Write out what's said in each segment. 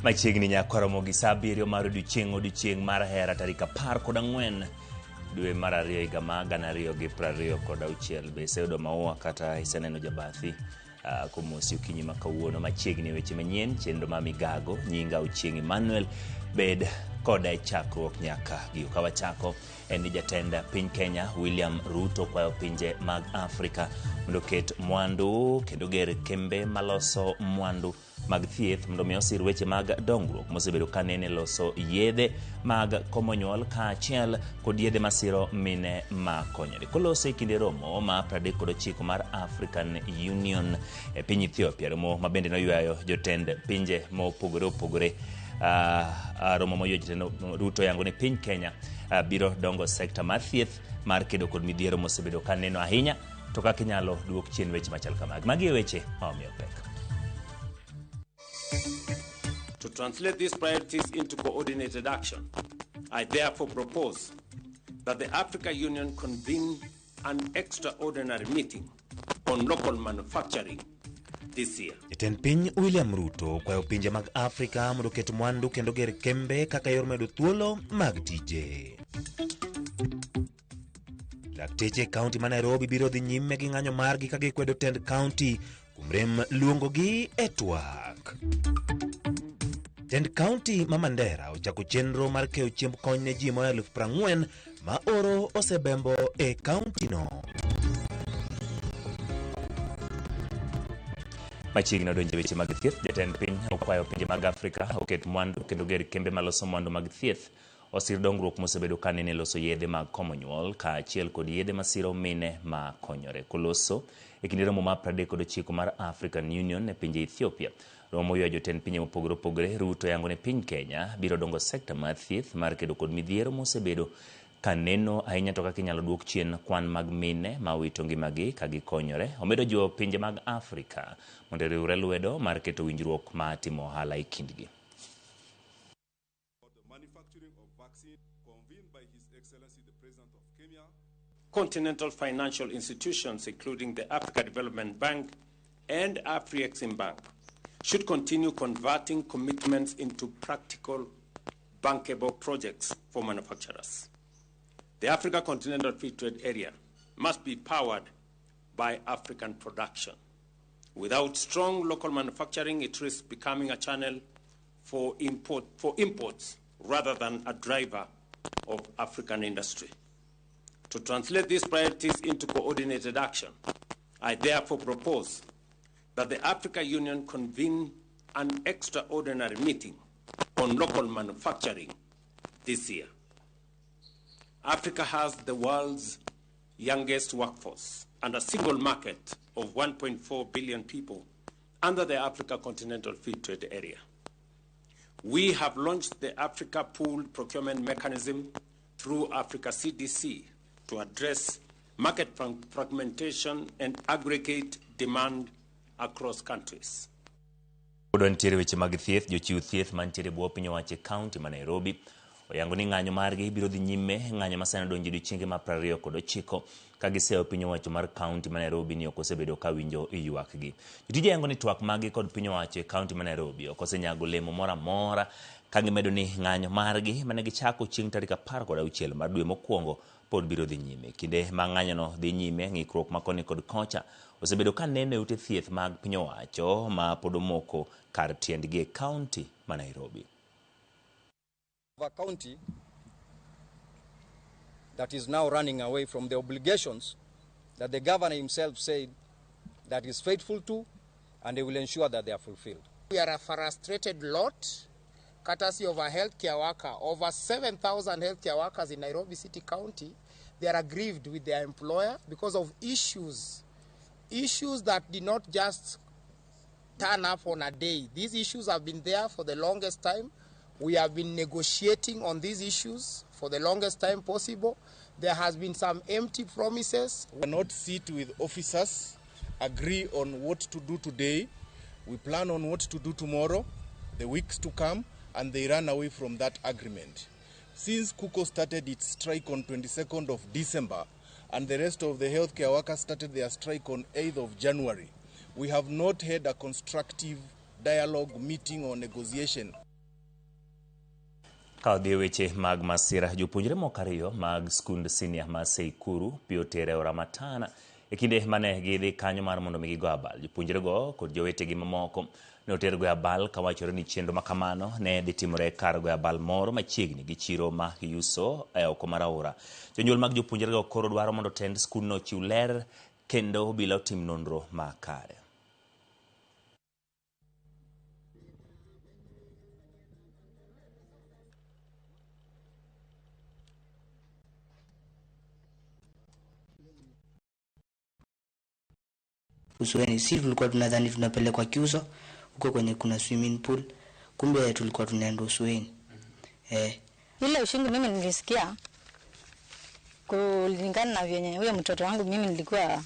Machiegni nyaka romo gi saa 7 mar odiochieng', odiochieng' mar hera, tarik 14 dwe mar 2 higa mar 2026. Be iseyudo maua kata iseneno jabathi komosi okinyi ma kawuono? Machiegni weche manyien, chenro ma migago. Nyinga Ochieng' Emmanuel, bed koda e chakruok nyaka giko. Ka wachako en ni jatend piny Kenya William Ruto kwayo pinje mag Afrika mondo oket mwandu kendo ger kembe maloso mwandu mag thieth mondo mi osir weche mag dongruok mosebedo ka nene loso yedhe mag komo nyuol kaachiel kod yedhe masiro mine ma konyore. Koloso e kinde romo ma 39 mar African Union e piny Ethiopia, romo ma bende noywayo jotend pinje mopogore opogore. Romo moywayo jotend Ruto yango ni piny Kenya biro dongo sekta mar thieth mar kedo kod midhiero mosebedo ka neno ahinya, to kaka inyalo duok chien weche machal kamagi. Magi e weche ma omiyo pek. To translate these priorities into coordinated action, I therefore propose that the Africa Union convene an extraordinary meeting on local manufacturing this year. Jatend piny William Ruto okwayo pinje mag Afrika mondo oket mwandu kendo ger kembe kaka yor medo thuolo mag tije. Lakteche e kaunti ma Nairobi biro dhi nyime gi ng'anyo margi ka gikwedo tend kaunti kuom rem luongogi e twak. Tend kaunti ma Mandera ochako chenro mar keyo chiemb kony ne ji moa 40,000 ma oro osebembo e kauntino. Machiegni odonjo e weche mag thieth, jatend piny okwayo pinje mag Afrika oket mwandu kendo ger kembe maloso mwandu mag thieth osir dongruok mosebedo ka nene loso yedhe mag komo nyuol kaachiel kod yedhe masiro mine ma konyore. Koloso e kinde romo mar 39 mar African Union e pinje Ethiopia, romo moywayo jotend pinje mopogore opogore, Ruto yango ni piny Kenya biro dongo sekta mar thieth mar kedo kod midhiero mosebedo ka neno ahinya, to kaka inyalo duok chien kwan mag mine ma wito ngimagi ka gikonyore. Omedo jiwo pinje mag Afrika mondo oriwre lwedo mar keto winjruok ma timo ohala e kindgi. The manufacturing of vaccine convened by His Excellency the President of Kenya. Continental financial institutions, including the Africa Development Bank and Afri-Exim Bank, should continue converting commitments into practical, bankable projects for manufacturers. The Africa Continental Free Trade Area must be powered by African production. Without strong local manufacturing, it risks becoming a channel for imports rather than a driver of African industry. To translate these priorities into coordinated action, I therefore propose that the Africa Union convene an extraordinary meeting on local manufacturing this year. Africa has the world's youngest workforce and a single market of 1.4 billion people under the Africa Continental Free Trade Area. We have launched the Africa Pooled Procurement Mechanism through Africa CDC to address market fragmentation and aggregate demand across countries. Pod nitiere weche mag thieth. Jochiw thieth mantiere e bwo piny owacho e kaunti ma Nairobi oyango ni ng'anyo margi biro dhi nyime, ng'anyo ma sani odonjo e odiochienge ma 29 ka giseyo piny owacho mar kaunti ma Nairobi ni ok osebedo ka winjo ywakgi. Jotije yango ni twak maggi kod piny owacho e kaunti ma Nairobi ok osenyago olemo moro amora, ka gimedo ni ng'anyo margi mane gichako chieng' tarik 16 mar dwe mokwongo pod biro dhi nyime. Kinde ma ng'anyono dhi nyime, ng'ikruok ma koni kod kocha osebedo ka neno e ute thieth mag piny owacho ma pod omoko kar tiendgi e kaunti ma Nairobi. A county that is now running away from the obligations that the governor himself said that is faithful to, and he will ensure that they are fulfilled. We are a frustrated lot, courtesy of a healthcare worker. Over 7,000 healthcare workers in Nairobi City County, they are aggrieved with their employer because of issues. Issues that did not just turn up on a day. These issues have been there for the longest time. We have been negotiating on these issues for the longest time possible. There has been some empty promises. We cannot sit with officers, agree on what to do today. We plan on what to do tomorrow, the weeks to come, and they run away from that agreement. Since KUCO started its strike on 22nd of December, and the rest of the healthcare workers started their strike on 8th of January, we have not had a constructive dialogue, meeting, or negotiation. Ka wadhi e weche mag masira, jopuonjre moko ariyo mag skund sinia ma Tseikuru pi otere e aora Matana e kinde mane gidhi kanyo mar mondo mi gigo abal. Jopuonjrego kod jowetegi mamoko ne oter goyo abal kawachore ni chenro ma kamano ne dhi timore kar goyo abal moro machiegni gi chiro ma Yuso e oko mar aora. Jonyuol mag jopuonjrego koro dwaro mondo tend skundno ochiw ler kendo obila otim nonro makare. Usueni si tulikuwa tunadhani tunapelekwa Kyuso huko kwenye kuna swimming pool, kumbe tulikuwa tunaenda Usueni. Ile ushindi mimi nilisikia kulingana na vyenye huyo mtoto wangu mimi nilikuwa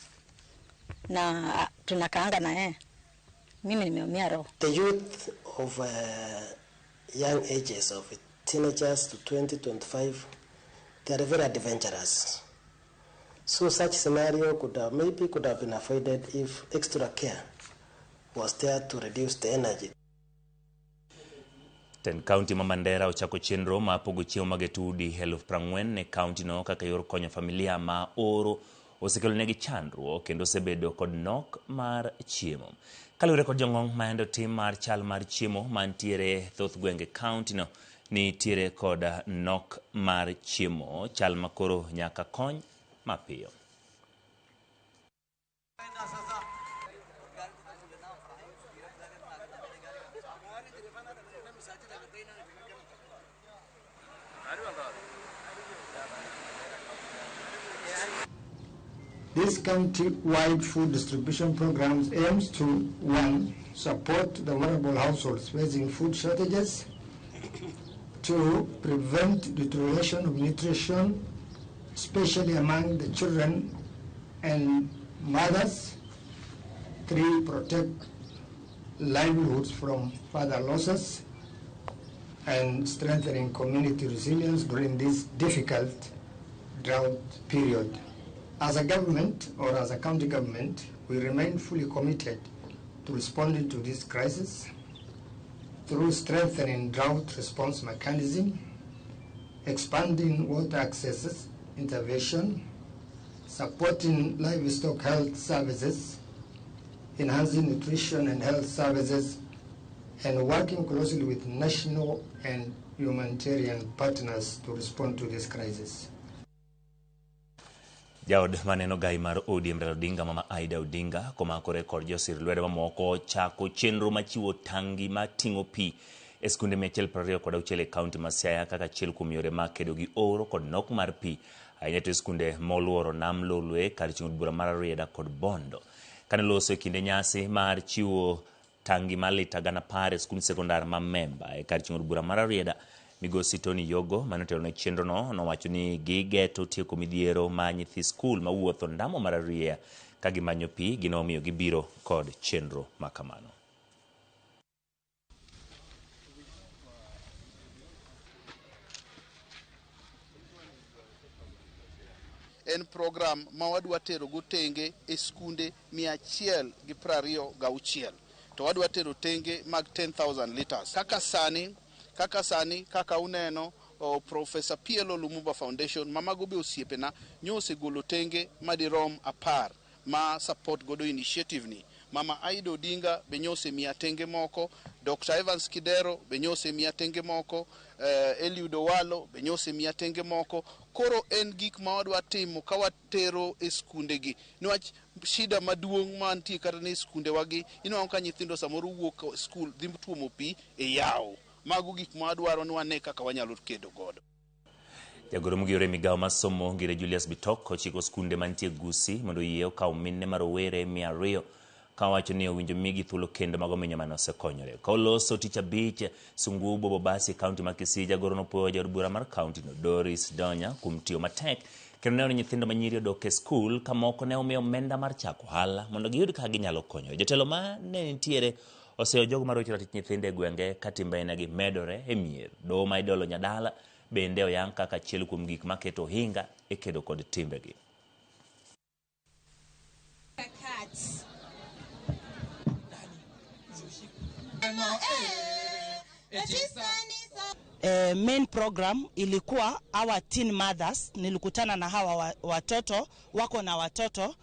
na tunakaanga na yeye, mimi nimeumia roho. The youth of young ages of teenagers to 20, 25, they are very adventurous. So such scenario maybe could have been avoided if extra care was there to reduce the energy. Tend kaunti ma Mandera ochako chenro mar pogo chiemo mag udi 40,000 ne kaunti no kaka yor konyo familia ma oro osekelo negi chandruok kendo osebedo kod nok mar chiemo. Kaluwore kod jong'ong ma tim mar chal mar chiemo mantiere thoth gwenge kaunti no nitiere kod nok mar chiemo, chal makoro nyaka kony mapiyo. This county-wide food distribution program aims to, 1, support the vulnerable households facing food shortages, 2, prevent deterioration of nutrition, especially among the children and mothers, 3, protect livelihoods from further losses, and strengthening community resilience during this difficult drought period. As a government, or as a county government, we remain fully committed to responding to this crisis through strengthening drought response mechanism, expanding water access intervention, supporting livestock health services, enhancing nutrition and health services, and working closely with national and humanitarian partners to respond to this crisis. Jaod maneno gai mar ODM Raila Odinga, Mama Aida Odinga, komakore kod josir lwedo mamoko chako chenro machiwo tangi mating'o pi e skunde 126 e kaunti ma Siaya kaka achiel kuom yore mag kedo gi oro kod nok mar pi, ahinya to e skunde moluoro Nam Lolwe kar chung' od bura mar Rarieda kod Bondo. Kane loso e kinde nyasi mar chiwo tangi mar lita 10,000 e skund sekondar ma Memba e kar chung' od bura mar Rarieda, Migosi Tony Yogo mane otelo ne chenrono nowacho ni gigeto tieko midhiero ma nyithi skul mawuotho ndamo mar Arieya ka gimanyo pi, gino omiyo gibiro kod chenro ma kamano. En program ma wadwa tero go tenge e skunde 126 to wadwa tero tenge mag 10,000 liters. Kaka sani kaka uneno, Professor PLO Lumumba Foundation mamago be osiepena nyo osegolo tenge madirom 10 ma support godo initiative ni. Mama Aida Odinga be nyo osemiya tenge moko, Dr. Evans Kidero be nyo osemiya tenge moko, Eliud Owalo be nyo osemiya tenge moko. Koro en gik ma wadwa timo ka watero e skundegi, niwach shida maduong' mantie kata ne skundewagi, inwang'o ka nyithindo samoro wuok skul dhi tuomo pi e yawo. Mago gik ma wadwaro ni wane kaka wanyalo kedo godo. Jagoro mogire migawo mar somo Ngire Julius Bitok ochiko skunde mantie Gusii mondo oyie okaw mine ma rowere 200 ka owacho ni owinjo migi thuolo kendo mag ominyo mane osekonyore. Ka oloso tich abich Sungubo Bobasi e kaunti ma Kisii, jagoro nopuoyo jaod bura mar kaunti no Doris Donya kuom tiyo matek kendo neno ni nyithindo manyiri odok e skul ka moko ne omiyo omenda mar chako ohala mondo giyud kaka ginyalo konyore. Jotelo ma ne nitiere oseyo jogo marocho ratich nyithindo e gwenge ka timbe ainagi medore e mier. Doho ma idolo Nyadala bende oyang kaka achiel kuom gik maketo ohinga e kedo kod timbegi. Main program ilikuwa our teen mothers. Nilikutana na hawa watoto wako na watoto,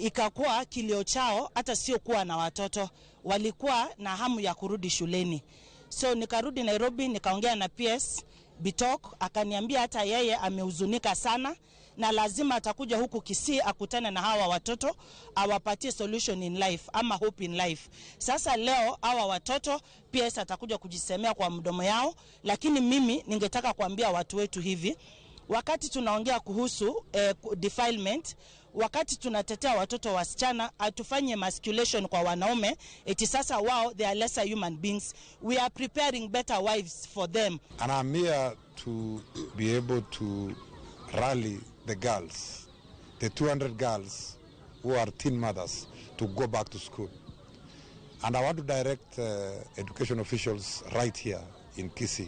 ikakuwa kilio chao hata sio kuwa na watoto, walikuwa na hamu ya kurudi shuleni. So nikarudi Nairobi, nikaongea na PS Bitok, akaniambia hata yeye amehuzunika sana na lazima atakuja huku Kisii akutane na hawa watoto awapatie solution in life ama hope in life. Sasa leo hawa watoto PS atakuja kujisemea kwa mdomo yao, lakini mimi ningetaka kuambia watu wetu hivi: wakati tunaongea kuhusu defilement, wakati tunatetea watoto wasichana, hatufanye emasculation kwa wanaume eti sasa wao they are lesser human beings. We are preparing better wives for them. And I'm here to be able to rally the girls, the 200 girls who are teen mothers, to go back to school. And I want to direct education officials right here in Kisii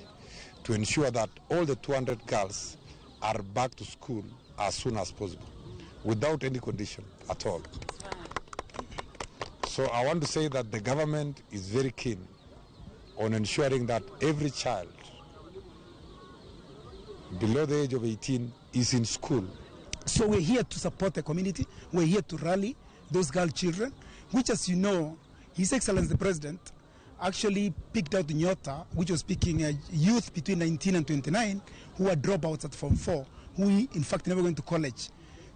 to ensure that all the 200 girls are back to school as soon as possible, without any condition at all. So I want to say that the government is very keen on ensuring that every child below the age of 18 is in school. So we're here to support the community. We're here to rally those girl children, which, as you know, His Excellency the President actually picked out Nyota, which was picking youth between 19 and 29 who were dropouts at Form 4, who in fact never went to college,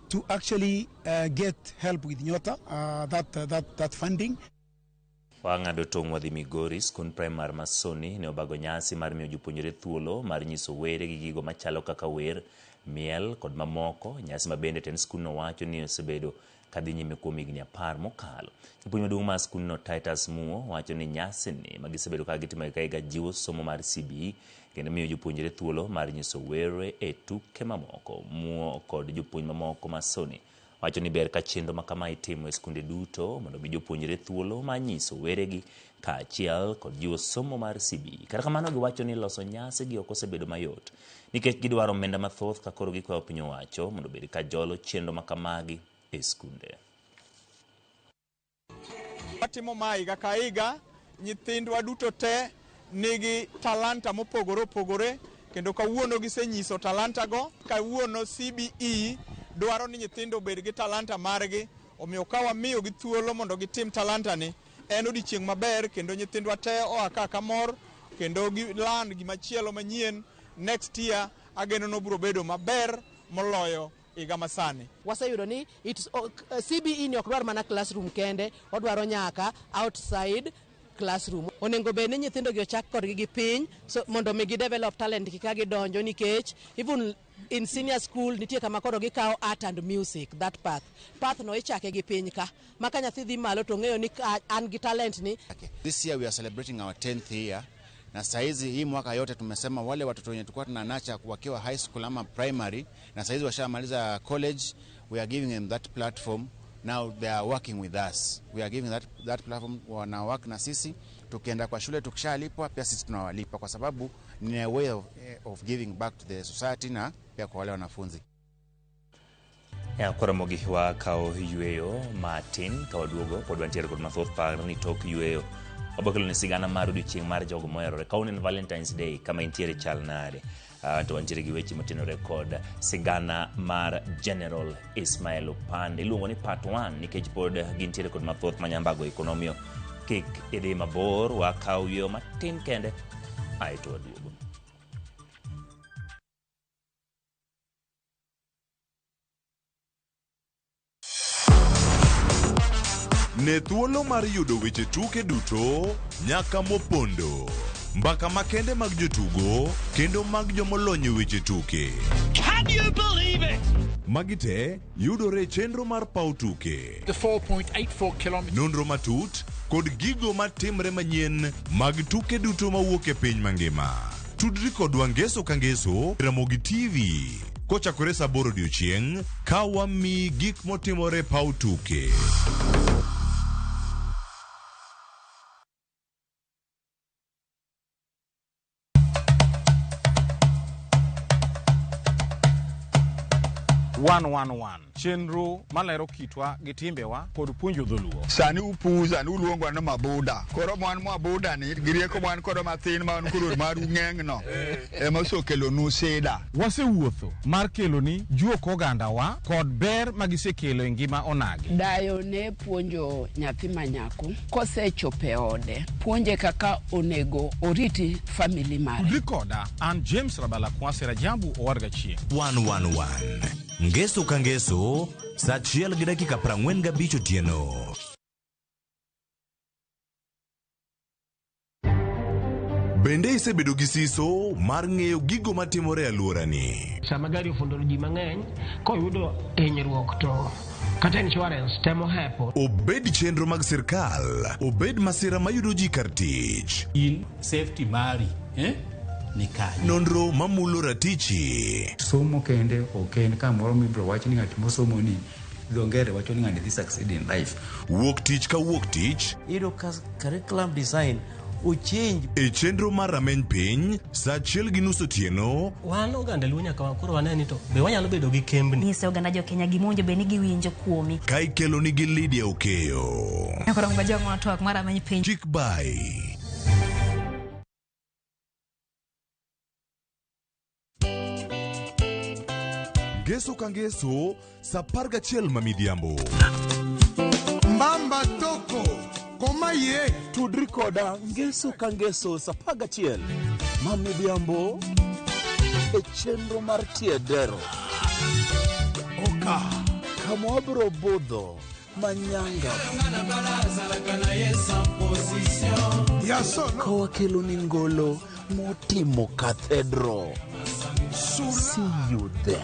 to actually get help with Nyota, that funding. Wang'ado tong' wadhi Migori. Skund primar ma Soni ne obago nyasi mar miyo jopuonjre thuolo mar nyiso were gi gigo machalo kaka wer, miel kod mamoko. Nyasi ma bende tend skundno wacho ni osebedo kadhi nyime kuom higni 10 mokalo. Japuonj maduong' mar skundno, Titus Muo, wacho ni nyasini ma gisebedo ka gitimo higa ka higa jiwo somo mar CBE kendo miyo jopuonjre thuolo mar nyiso were e tuke mamoko. Muo kod jopuonj mamoko ma Soni wacho ni ber ka chenro ma kama itimo e skunde duto mondo mi jopuonjre thuolo mar nyiso weregi kaachiel kod jiwo somo mar CBE. Kata kamano, giwacho ni loso nyasi gi ok osebedo mayot nikech gidwaro omenda mathoth, ka koro gikwayo piny owacho mondo obed ka jolo chenro ma kamagi e skunde. Watimo ma higa ka higa, nyithindwa duto te nigi talanta mopogore opogore, kendo kawuono gisenyiso talanta go. Kawuono CBE dwaro ni nyithindo obed gi talanta margi, omiyo ka wamiyogi thuolo mondo gitim talanta ni, en odiochieng' maber kendo nyithindwa te oa ka kamor kendo giland gimachielo manyien. Next year ageno nobiro bedo maber moloyo higa masani. Waseyudo ni CBE ni ok dwar mana classroom kende, odwaro nyaka outside classroom. Onego bed ni nyithindo gi ochak kodgi gi piny, so mondo mi gi develop talent gi ka gidonjo, nikech even in senior school nitie kama koro gikawo art and music, that path no ichake gi piny ka ma ka nyathi dhi malo to ng'eyo ni an gi talent ni. This year we are celebrating our 10th year, na saizi hii mwaka yote tumesema wale watoto wenye tulikuwa tunanacha wakiwa high school ama primary na saizi washamaliza college, we are giving them that platform. Now they are working with us. We are giving that platform, wana work na sisi. Tukienda kwa shule tukishalipwa pia sisi tunawalipa, kwa sababu ni a way of giving back to the society na pia kwa wale wanafunzi. Ya koro mogik wakawo yweyo matin ka waduogo pod wantiere kod mathoth. Par ni tok yweyo wabokelo ni sigana mar odiochieng' mar jogo moherore. Kawuono en Valentine's Day, kama intiere chal nade? To wantiere gi weche motenore kod sigana mar General Ismail Opande, iluongo ni part 1 nikech pod gintiere kod mathoth manyambago ikonomio. Kik idhi mabor, wakaw yweyo matin kende aeto waduogo. Ne thuolo mar yudo weche tuke duto nyaka mopondo, mbaka makende mag jotugo kendo mag jomolony e weche tuke. Can you believe it? Magi te yudore e chenro mar paw tuke. The 4.84 kilometers. Nonro matut kod gigo matimre manyien mag tuke duto mawuok e piny mangima. Tudri kodwa ngeso ka ngeso, Ramogi TV, kochakore saa 8 odiochieng' ka wamiyi gik motimore paw tuke. 111 chenro malero kitwa gi timbewa kod puonjo dholuo. Sani upuza ni uluongwa ni mabuda. Koro mwan mabuda ni gi rieko mwan kodo mathin ma wan koro maru ng'eng' ema osekelonu sida. Wasewuotho mar keloni juok ogandawa kod ber magisekelo e ngima onagi. Dayo ne puonjo nyathi manyako kosechopo e ode, puonje kaka onego oriti family mare. Tudri koda an James Rabala Kwasi Rajabu Owadga Chieng'. 111 Ngeso ka ngeso saa achiel gi dakika 45 otieno. Bende isebedo gi siso mar ng'eyo gigo matimore e alworani? Sama gari ofundo ji mang'eny koyudo hinyruok to kata insurance temo hepo. Obed chenro mag sirkal, obed masira mayudo ji kar tich. In safety mari ni kanye? Nonro mamulo ratichi. Somo kende ok en kamoro mibiro wach ni ng'at mosomo ni dho ngere wacho ni ng'ani dhi succeed in life. Wuok tich ka wuok tich. Iyudo ka curriculum design ochange. E chenro mar rameny piny saa 1:30 otieno. Wan oganda Luo nyaka koro wane ni to be wanyalo bedo gi kembni. Nyise oganda jo Kenya gima owinjo bed ni giwinjo kuomi. Ka ikelo nigi Lydia Okeyo. Koro ngwa twak mar rameny piny. Chik bai. Ngeso ka ngeso saa 11 ma midhiambo. Mbamba toko koma ye tudri koda ngeso ka ngeso saa 11 ma midhiambo e chenro mar Tiedero. Oka kama wabiro budho manyanga ka wakelo ni ngolo motimo cathedral. See you there.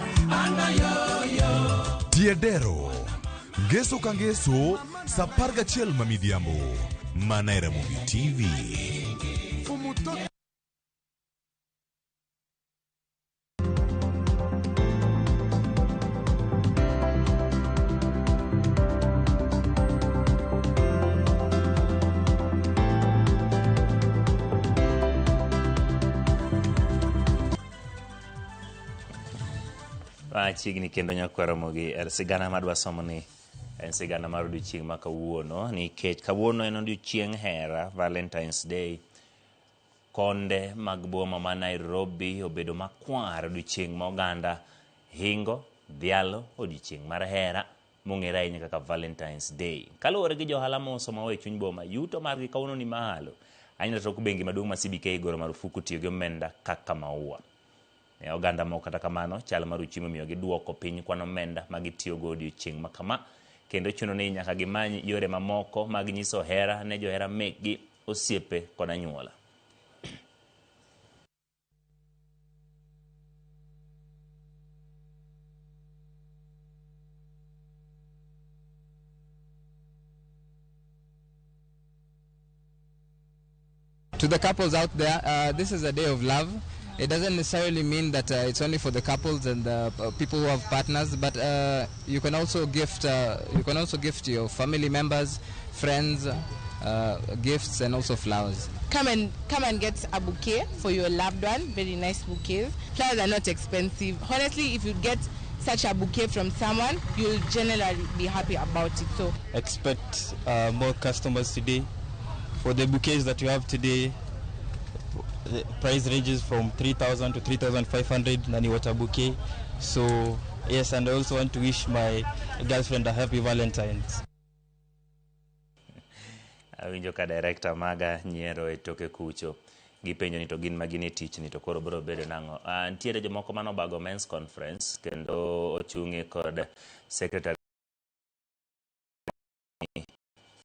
Tiedero ngeso ka ngeso saa 11 ma midhiambo mana e Ramogi TV. Chiegni kendo nyakwar Ramogi, sigana madwa somo ni en sigana mar odiochieng' ma kawuono, nikech kawuono en odiochieng' hera, Valentine's Day. Konde mag boma ma Nairobi obedo makwar odiochieng' ma oganda hingo dhialo odiochieng' mar hera mong'ere ahinya kaka Valentine's Day. Kaluwore gi johala mauso maua e chuny boma, yuto margi kawuono ni malo ahinya tok bengi maduong' ma CBK goro marufuku tiyo gi omenda kaka maua. Ne oganda moko kata kamano, chal mar uchumi omiyo giduoko piny kwan omenda ma gitiyogo odiochieng' ma kama, kendo chuno ni nyaka gimany yore mamoko mag nyiso hera ne johera mekgi, osiepe kod anyuola. To the couples out there, this is a day of love. It doesn't necessarily mean that it's only for the couples and the people who have partners, but you can also gift. You can also gift your family members, friends, gifts, and also flowers. Come and get a bouquet for your loved one. Very nice bouquets. Flowers are not expensive. Honestly, if you get such a bouquet from someone, you'll generally be happy about it. So expect more customers today. For the bouquets that you have today, the price ranges from 3,000 to 3,500 nani water bouquet. So yes, and I also want to wish my girlfriend a happy Valentine's. Awinjo ka director maga nyiero e toke kucho. Gipenjo ni to gin ma gin e tich ni to koro biro bedo nang'o. Nitiere jomoko mano obago men's conference kendo ochung'e kod secretary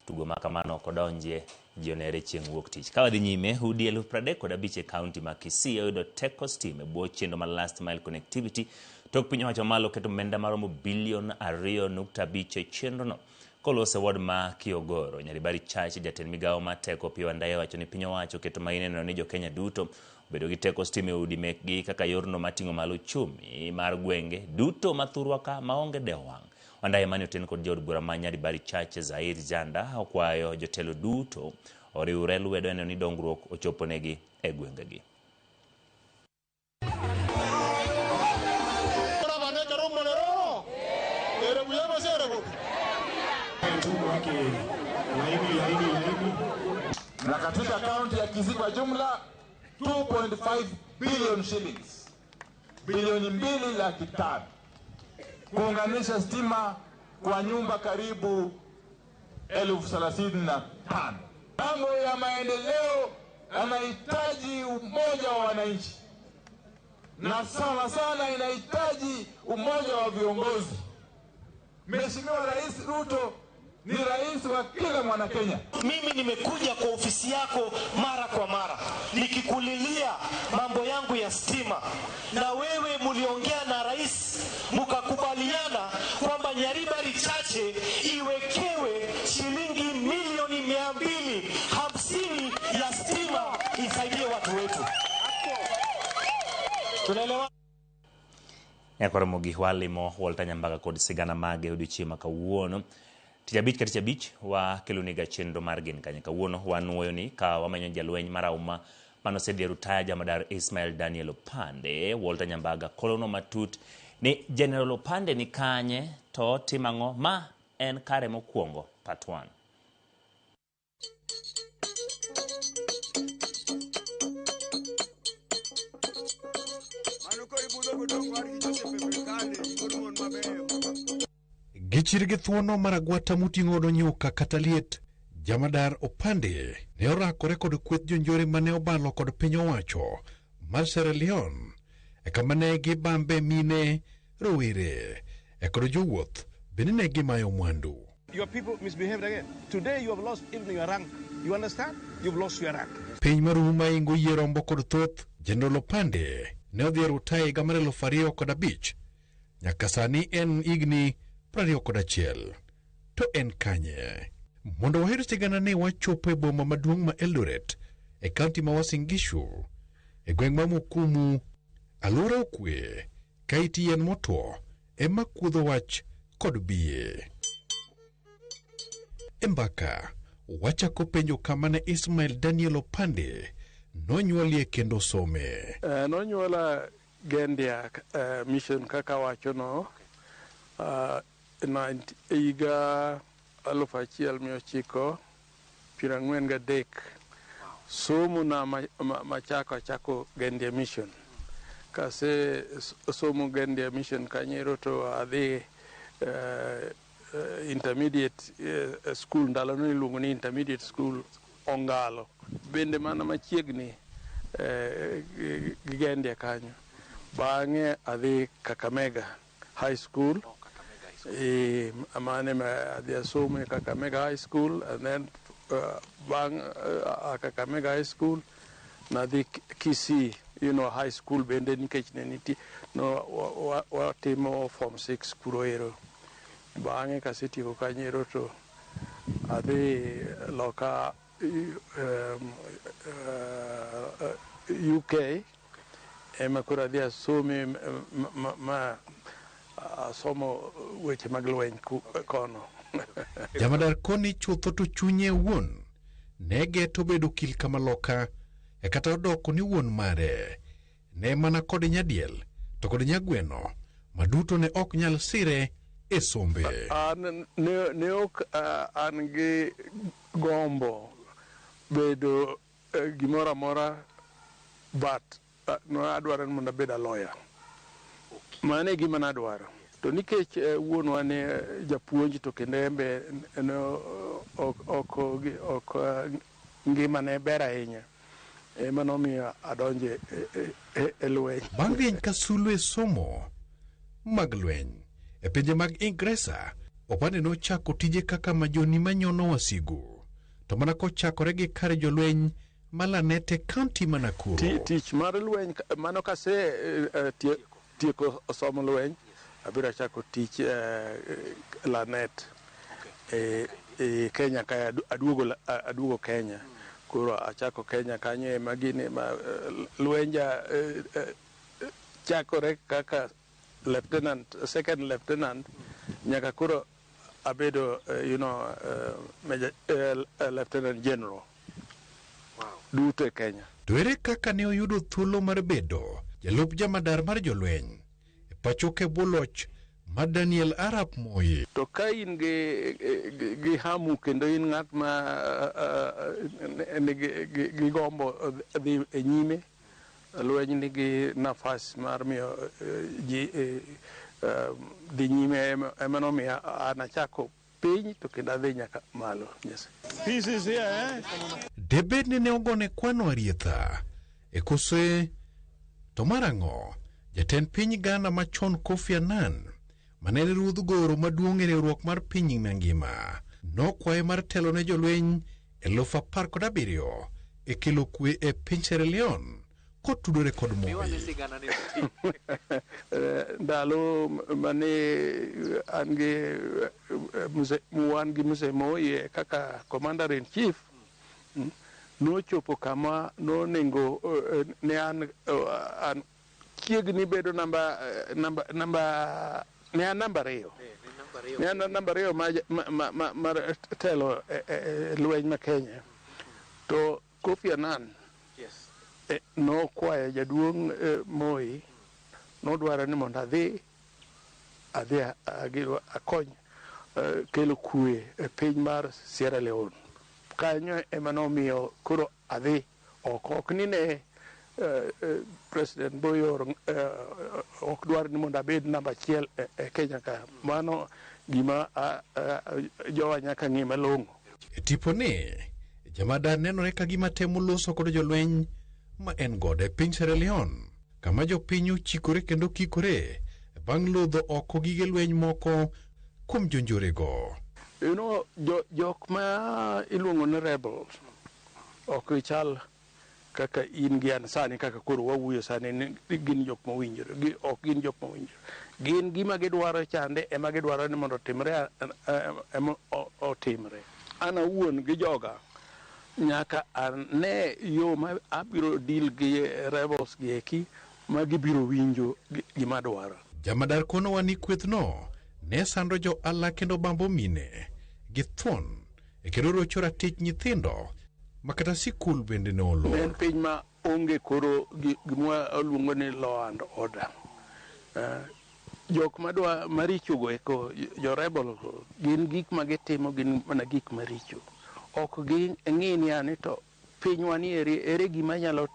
tugo ma kamano ok odonjie ji onere chieng' wuok tich. Ka wadhi nyime, udi 35,000 e kaunti ma Kisii oyudo teko stima e bwo chenro mar Last Mile Connectivity tok piny owacho malo keto omenda maromo bilion 2.5 e chenrono. Kolos e ward ma Kiogoro, Nyaribari Church, jatend migawo mar teko Opiyo Wandayi owacho ni piny owacho keto maino neno ni jo-Kenya duto obedo gi teko stima e udi mekgi kaka yorno mating'o malo uchumi mar gwenge duto ma thurwa ka maonge dewo wang'. Wandayi mane oten kod jaod bura ma Nyaribari Church Zair Janda okwayo jotelo duto oriwre lwedo neno ni dongruok ochoponegi e gwengegi. mhudumu wake laini laini laini. Na katika kaunti ya Kisii kwa jumla 2.5 billion shillings, bilioni 2.5 kuunganisha stima kwa nyumba karibu 35,000. Mambo ya maendeleo yanahitaji umoja wa wananchi, na sana sana inahitaji umoja wa viongozi. Mheshimiwa Rais Ruto ni rais wa kila mwanakenya. Mimi nimekuja kwa ofisi yako mara kwa mara nikikulilia mambo yangu ya stima, na wewe muliongea na rais mukakubaliana kwamba Nyaribari Chache iwekewe shilingi milioni 250 ya stima isaidie watu wetu. Tunaelewa? Nyakoromogi walimo Walter Nyambaga kod sigana mage odiochieng' ma kawuono. Tich abich ka tich abich wakeloniga chenro mar Gin Kanye. Kawuono wanuoyo ni ka wamenyo jalweny marahuma manosedhi e rutaya jamadar Ismael Daniel Opande. Walter Nyambaga kolono matut ni General Opande ni kanye to otimo ang'o? Ma en kare mokwongo part 1. Gichir gi thuono mar agwata moting'o godo nyuka kata liet, jamadar Opande ne orakore kod kweth jonjore mane obalo kod piny owacho mar Sierra Leone e kama ne gibambe mine, rowere e kod jowuoth bende ne gimayo mwandu. Your people misbehaved again. Today you have lost even your rank. You understand? You've lost your rank. Piny marumo maingo yie rombo kod thoth, General Opande ne odhi e rutaya higa mar 2005 nyaka sani en higni 21. To en kanye? Mondo wayud sigana ne wachopo e boma maduong' ma Eldoret e kaunti ma Uasin Gishu e gweng' ma Mukumu, alwora okwe ka it yien motwo ema kuodho wach kod biye. E mbaka wachako penjo kama ne Ismael Daniel Opande nonyuolie kendo some. Nonyuola Gendia mission kaka wachono higa 1943. Somo na machako achako Gendia mission. Kase somo Gendia mission kanyero to adhi intermediate school, ndalono iluongo ni intermediate school Ongalo. Bende mana machiegni gi Gendia kanyo. Bang'e adhi Kakamega High School. Mane adhi asomo e Kakamega High School, and then bang' Kakamega High School nadhi Kisii, you know, high school bende nikech ne nitie no watimo form 6 kuro ero. Bang'e kasetieko kanyo ero to adhi loka UK ema koro adhi asome ma asomo weche mag lweny kono. Jamadar koni chutho to chunye wuon ne geto bedo okil kamaloka e kata odoko ni wuon mare ne mana kod nyadiel to kod nyagweno maduto ne ok nyal sire e sombe. An ne ok an gi gombo bedo gimoro amora, but no adwaro ni mondo abed a lawyer. Mano e gima nadwaro. To nikech wuonwa ne japuonj to kendo en be ne ok ngimane ber ahinya, ema nomiyo adonje e lweny. Bang' rieny ka sulwe somo mag lweny e pinje mag Ingresa, Opande nochako tije kaka majoni manyono wasigu, to mana kochakore gi kar jolweny ma Lanet e kaunti ma Nakuru. Tich mar lweny mano kase tieko somo lweny, abiro chako tich Lanet e Kenya ka aduogo Kenya. Koro achako Kenya kanyo ema gini ma lwenja chakore kaka lieutenant, second lieutenant, nyaka koro abedo you know, major, lieutenant general. Duto e Kenya. To ere kaka ne oyudo thuolo mar bedo jalup jamadar mar jolweny e pacho ka e bwo loch mar Daniel Arap Moi. To ka in gi, gi, gi hamu kendo in ng'at ma nigi gi gombo dhi e nyime, lweny nigi nafas mar miyo ji dhi nyime ema nomiyo an achako piny to kendo adhi nyaka malo. Yes. Peace is here, eh? Debed ni ne ogone kwano arietha e kose to mar ang'o jatend piny Ghana machon Kofi Annan mane en ruodh goro maduong' e riwruok mar piny mangima nokwaye mar telo ne jolweny 17,000 e kelo kwe e piny Sierra Leone kotudore kod Moi. Ndalo mane an gi mzee wan gi mzee Moi kaka commander in chief nochopo kama nonengo ne an an chiegni bedo namba namba namba ne an namba ariyo ne an namba ariyo mar telo e lweny ma Kenya to Kofi Annan nokwayo jaduong' Moi nodwaro ni mondo adhi adhi akony kelo kwe e piny mar Sierra Leone. Kanyo ema nomiyo koro adhi oko. Ok ni ne President Moi ok dwar ni mondo abed namba achiel e Kenya ka. Mano gima jowa nyaka ng'e malong'o. E tiponi, jamadar nenore ka gima temo loso kod jolweny ma en godo e piny Sierra Leone, kama jopiny ochikore kendo kikore bang' lodho oko gige lweny moko kuom jonjorego. You know, jok ma iluongo ni rebels ok gichal kaka in gi an sani kaka koro wawuoyo sani ni gin jok mowinjore gi, ok gin jok mowinjore gin gima gidwaro chande ema gidwaro ni mondo otimre ema otimre an awuon gi joga nyaka ane yo ma abiro deal gi rebels gi eki ma gibiro winjo gima dwaro. Jamadar konowa ni kwethno ne sando jo ala kendo bambo mine gi thuon e kendo rocho ratich nyithindo ma kata sikul bende ne olor. En piny ma onge koro gima waluongo ni law and order. Jok madwa maricho go eko jo rebel go gin gik ma gitimo gin mana gik maricho. Ok ging'i ni ani to pinywa ni eri ere gima nyalo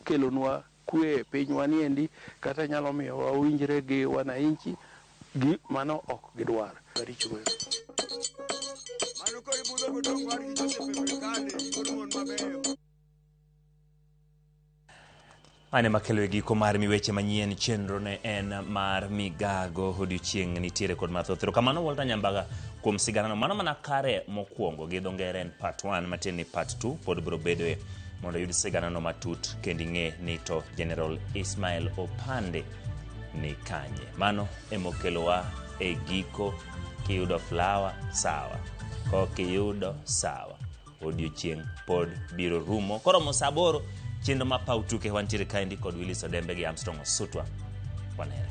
kelonwa kwe e pinywa ni endi kata nyalo miyo wawinjre gi wananchi gi mano ok gidwar. Maricho go eko. Mano koro ibudho godong' war gi Joseph Emrekale, wuod mon mabeyo. Mane makelo e giko mar miweche manyien chenro ne en mar migago odiochieng' nitiere kod mathoth. Erokamano Walter Nyambaga kuom siganano. Mano mana kare mokwongo gi dho ngere en part 1 matiende ni part 2 pod biro bedoe mondo oyud siganano matut kendo ing'e ni to General Ismail Opande ni kanye. Mano emokelowa e giko kiyudo flower sawa, kokiyudo sawa. Odiochieng' pod biro rumo. Koromo saa aboro chenro ma paw tuke wantiere kaendi kod Willis Odembe gi Armstrong Osutwa. Wanere.